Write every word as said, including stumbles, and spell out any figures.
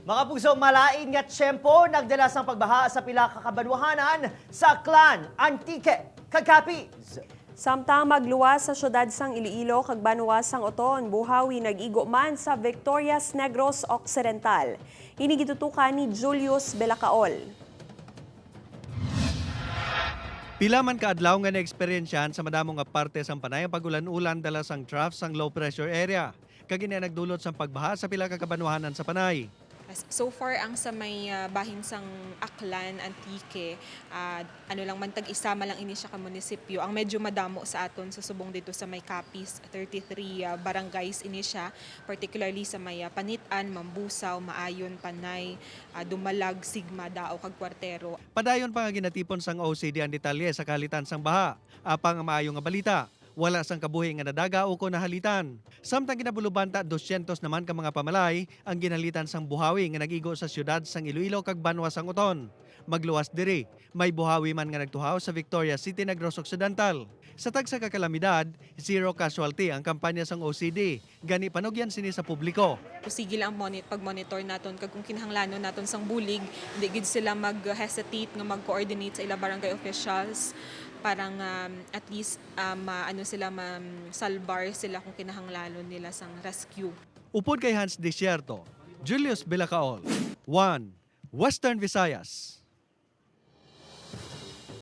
Mga pugso, malain nga tiyempo nagdala sang pagbaha sa pila ka kabanwahanan sa Aklan, Antique, kag Capiz. Samtang magluwas sa siyudad sang Iloilo kag banwa sang Oton, buhawi nag-igo man sa Victorias, Negros Occidental. Ini gitutukan ni Julius Belacaol. Pila man ka adlaw nga naeksperyensyahan sa madamo nga parte sang Panay ang pag-ulan-ulan dala sang trough sang low pressure area, kag ini ang nagdulot sang pagbaha sa pila ka kabanwahanan sa Panay. As-, so far, ang sa may, ah, bahin sang Aklan, Antique, ah, ano lang man, tag-isa man lang ini siya ka munisipyo. Ang medyo madamo sa aton sa subong dito sa may Capiz, thirty-three, ah, barangays ini siya, particularly sa may, ah, Panitan, Mambusao, Maayon, Panay, ah, Dumalag, Sigma, Dao, kag Cuartero. Padayon pa nga ginatipon sang O C D ang detalye sa kahalitan sang baha. Apang ang maayo nga balita, wala sang kabuhi nga nadaga ukon nahalitan. Samtang ginabulobanta, dosyentos naman ka mga pamalay ang ginhalitan sang buhawi nga nag-igo sa siyudad sang Iloilo kag banwa sang Oton. Magluwas diri, may buhawi man nga nagtuhaw sa Victorias City, Negros Occidental. Sa tagsa ka kalamidad, zero casualty ang kampanya sang O C D, gani panugyan sini sa publiko. Sige lang ang moni-, pag-monitor naton, kag kung kinahanglanon naton sang bulig, hindi gid sila mag-hesitate nga mag-coordinate sa ila barangay officials para nga, um, at least, um, ma-, ano sila, ma-, salbar sila kung kinahanglanon nila sang rescue. Upod kay Hans Desierto, Julius Villacaol, One, Western Visayas.